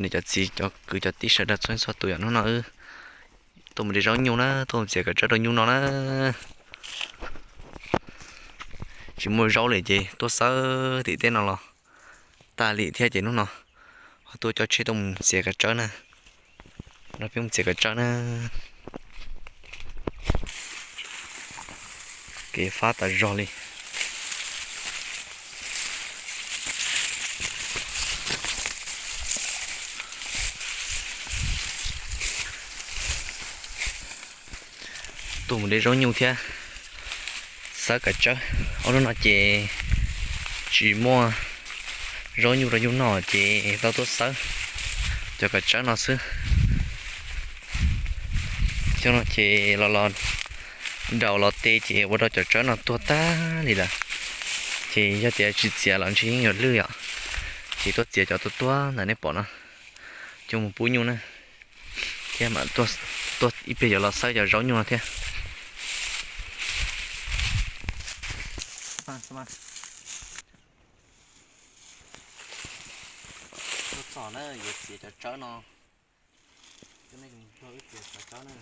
Niam cov txiv cov kwv cov tij sawv daws txhua txhua tus yom, hnub no wb tuaj mus de zaub nyuj na, tuaj mus txiav kav tsawb rau nyuj no na. Tsis muaj zaub li ces tuaj xawb tim teb no los tag li thiab ces hnub no ho tuaj coj tsheb tuaj mus txiav kav tsawb na. No peb mus txiav kav tsawb na. Kev fab tas zog li. Tuaj mus de zaub nyuj thiab xawb kav tsawb. Ob hnub no ces tsis muaj zaub nyuj rau nyuj noj ces tau tuaj xawb cov kav tsawb no xwb. Cov no ces los los daus los te ces ua rau cov tsawb no tuag tag li lawm. Ces yog tias tsis txiav los ntshe yeej yuav lwj yom. Ces tuaj txiav cov tuag tuag ntawm nej pom no coj mus pub nyuj na. Thiab mam tuaj ib pliag yuav los xawb cov zaub nyuj no thiab. Tuaj txog na, yuav txiav cov tsawb no. Cov nej mus nrog wb txiav cov tsawb na.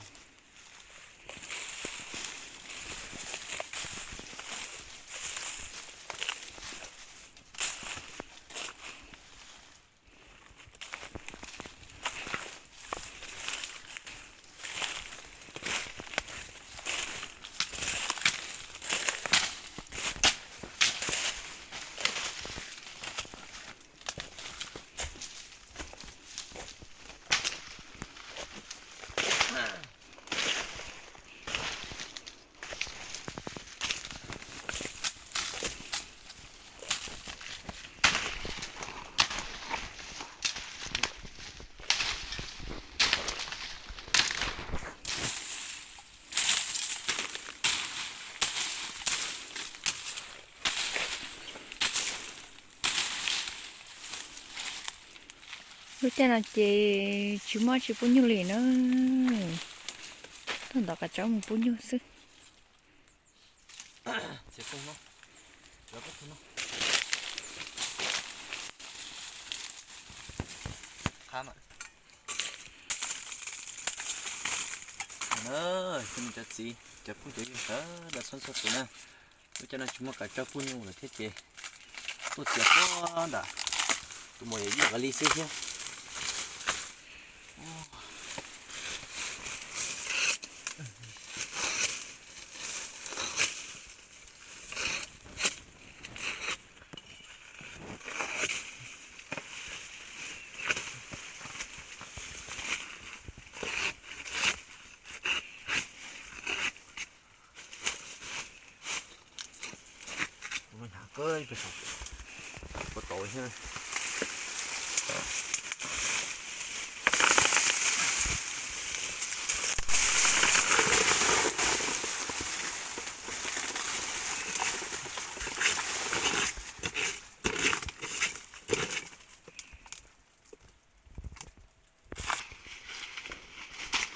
Lub caij no ces tsis muaj tsis pub nyuj li na. Tuaj ntov kav tsawb mus pub nyuj xwb. Cov txiv cov phooj cov ywg sawv daws txhua txhua tus na, lub caij no tsis muaj kav tsawb pub nyuj lawm thiab ces tuaj txiav puag nram tus muam Yawm Yij qhov li xwb thiab.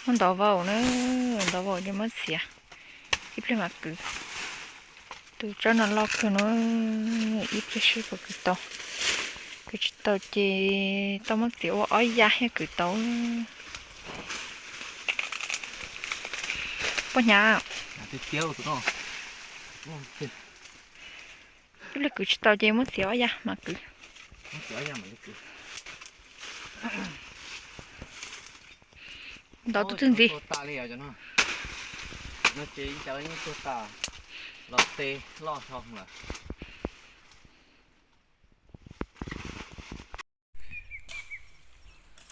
Muab ntov vau na, ntov vau ces muab txiav, ib pliag mam kwv. Tus tsawb no loj kawg no, ib pliag seb puas kwv tau. Kwv tsis tau ces tau muab txiav ua ob yam thiaj kwv tau. Puas hnyav? Ib pliag kwv tsis tau ces muab txiav ob yam mam kwv. Ntov tus twg ntxiv?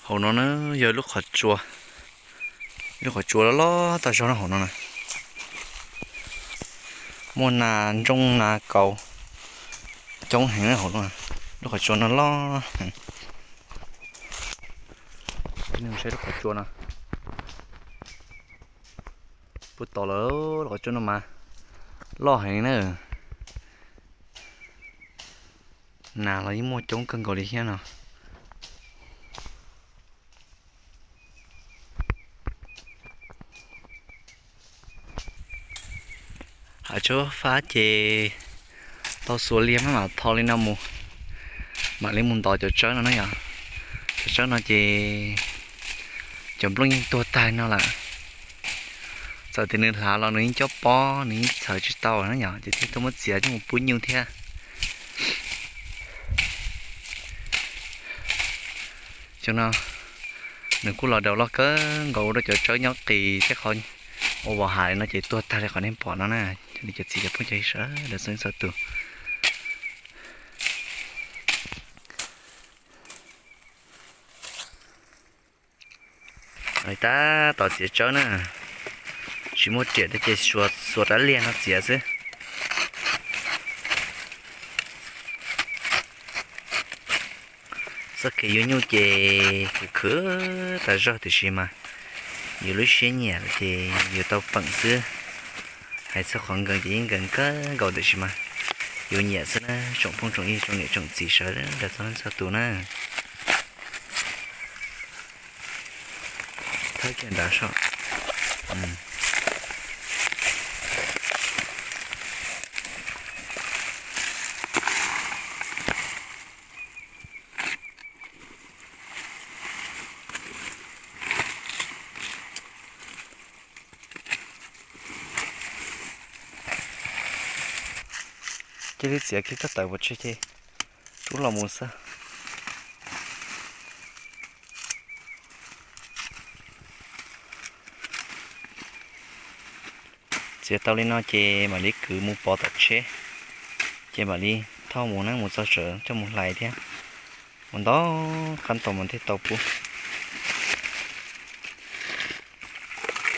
Hauv no na yog lub qhov tsua, lub qhov tsua loj loj tag zog no hauv no na. Muaj nas ntsooj nas kaus coob heev hauv no. Lub qhov tsua no loj heev. Saib lub qhov tsua no puas tau lawm, lub qhov tsua no mas loj heev na. Nas los yeej muaj coob kawg nkaus li thiab no. Hav tshuab fab ces tau xuas liag maj mam tho li no mus, mam li mus ntov cov tsawb no na yom. Tsawb no ces cov nplooj yeej tuag tag no lawm. Txawm tias nws hlav los nws yeej cob pob, nws yeej txhawv tsis tau na yom, ces thiaj tuaj muab txiav coj mus pub nyuj thiab. Xyoo no nws kuj los daus loj kawg nkaus ua rau cov tsawb nyob qis thiab qhov ua vos hav li no ces tuag tag li qhov nej pom no na. Cov niam cov txiv cov phooj cov ywg sawv daws txhua leej txhua tus. Tab tom txiav tsawb na, tsis muaj riam ces xuas rab liag no txiav xwb. Txoj kev yuav nyuj ces khwv khwv tas zog tiam sis mas yus lub siab nyiam ces yus tau peem xwb. Hais txog qhov nkees ces yeej nkees kawg nkaus tiam sis mas yus nyiam xwb na tsoom phooj tsoom ywg tsoom niam tsoom txiv sawv daws txhua leej txhua tus na. Thawb kiag nrad soj. Cia li txiav kiag koj tawm pov tseg ces rub los mus xwb. Txiav tau li no ces mam li kwv mus pov tom tsheb, ces mam li thauj mus na mus txog sawv coj mus hlais thiab. Mus ntau qab ntau mas thiaj tau pub.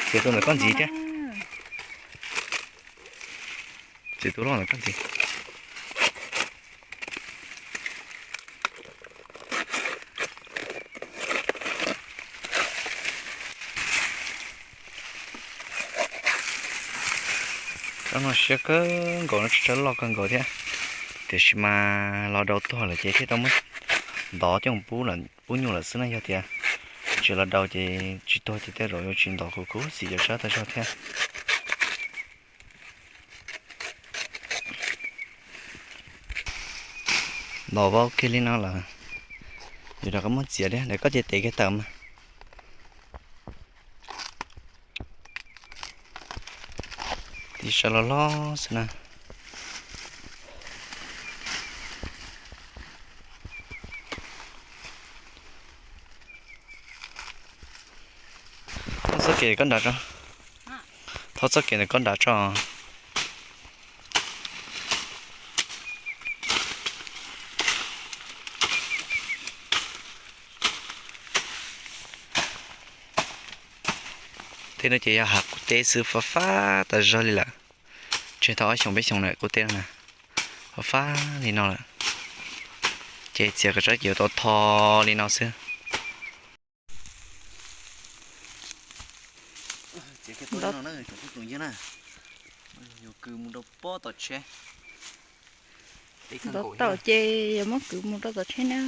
Txiav tus ntawm koj ntxiv thiab. Txiav tus loj ntawm koj ntxiv. Tsawb no siab kawg nkaus no, tsawb loj kawg nkaus thiab. Tiam sis mas los daus tuag lawm ces thiaj tau muab ntov coj pub nyuj lawm xwb na. Yog tias tsis los daus ces tsis tuag ces tej zaum yuav tsis ntov kuv kuv xim cov tsawb tag zog thiab. Ntov vau kiag li no lawm, yuav rov qab muab txiav thiab. Ntawm koj ces tev kiag tawm mas. Tiv sawv los loj xwb na. Thauj txoj kev koj nrad tso. Thauj txoj kev ntawm koj nrad tso. Tej no ces yog hav qub teb xwb, fab fab tas zog li lawm. Tseg tau ob xyoos peb xyoos na qub teb no na, fab fab li no lawm. Ces txiav kom tsawb ces yuav tau tho li no xwb. Ntov tau ces yuav muab kwv mus rau tom tsheb na.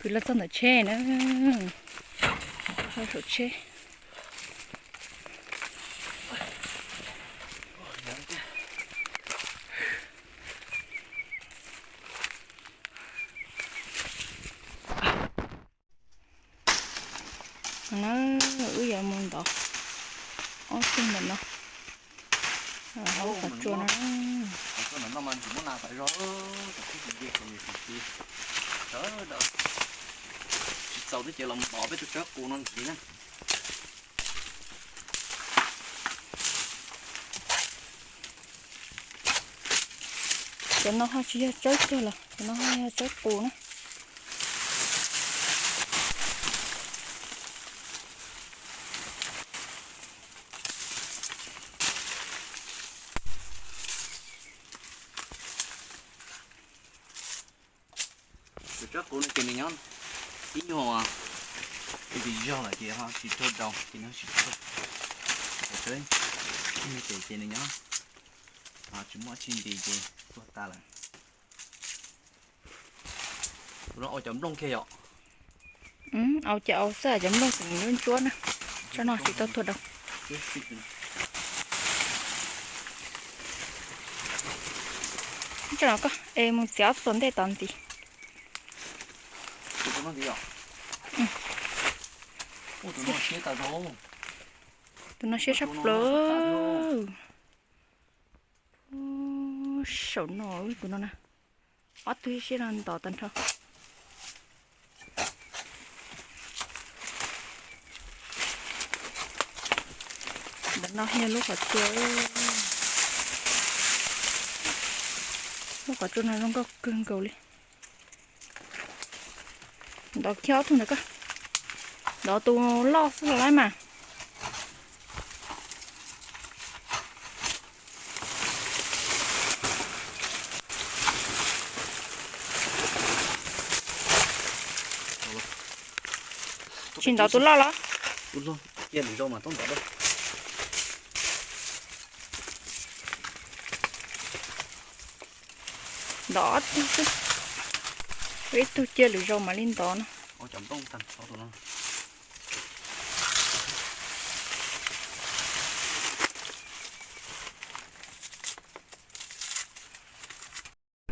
Kwv los txog ntawm tsheb na, saum tsheb. Na, wb yuav mus ntov ob tug ntawm no, hauv qhov tsua no. Sawv daws tsis txaus twb ces los ntov peb tus tsawb qus no ntxiv na. Cov no ho tsis yog tsawb kiag los, cov no ho yog tsawb qus na. Tus tsawb qus no ces nws nyob ib nyuag ntws zog lawm ces ho tsis raug daus ces nws tsis tuag. Tus tsawb ces nws nyob tsis muaj tsi nti ces tuag tas lawm. Tus no ua cov nplooj kiag yom. Au ces au xwb, cov nplooj tseem ntsuab ntsuab na. Tsob no tsis tau tuag dau. Tsob no koj es mus txiav ob tug tom ntej tom ntxiv. Tus no siab tshaj plaws. Saum no tus no na, ob tug siab no ntov tag nrho. Ntawm no yog lub qhov tsua, lub qhov tsua no zoo nkauj kawg nkaus li. Ntov kiag ob tug ntawd koj, ntov tus loj xwb los lawm mas. Tsis ntov tus loj los? Ntov ob tug xwb, ib tug cia lwm zaus mam li ntov no.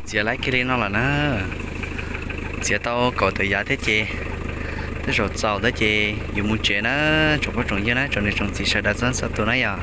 Txiav laib kiag li no lawm na. Txiav tau kaum tawm yav thiab ces tej zaum txaus thiab ces yuav mus tsev na, tsoom phooj tsoom ywg na, tsoom niam tsoom txiv sawv daws txhua txhua tus na yom.